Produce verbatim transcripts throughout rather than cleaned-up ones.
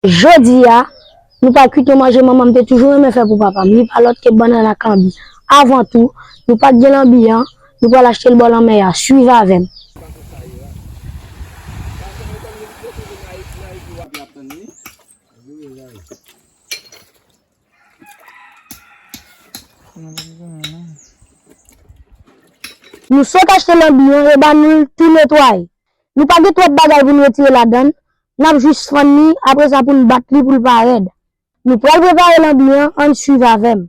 Jodi a, nou pral kwit yon manje manman m te toujou renmen fè pou papa m. Li pa lòt ke bannann ak lanbi. Avan tou, nou pa t gen lanbi an, nou pral achte l bò lanmè a. Swiv avè m. Nou sot achte lanbi an e ba nou l tou netwaye. Nou pa gen twòp bagay pou n retire ladan l, n ap jis fann li, apre sa pou n bat li pou l pa rèd. Nou pral prepare lanbi an, ann swiv avè m.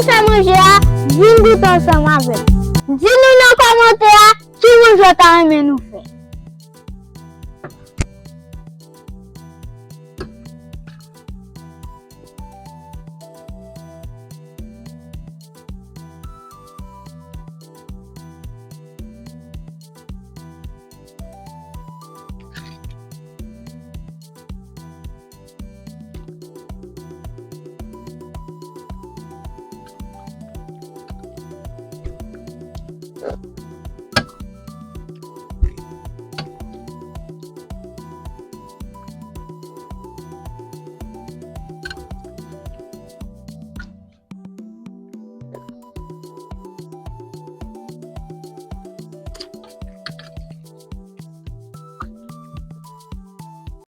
fè manje a, vin goute ansanm avè m. Di nou nan kòmantè a ki manje w ta renmen nou fè.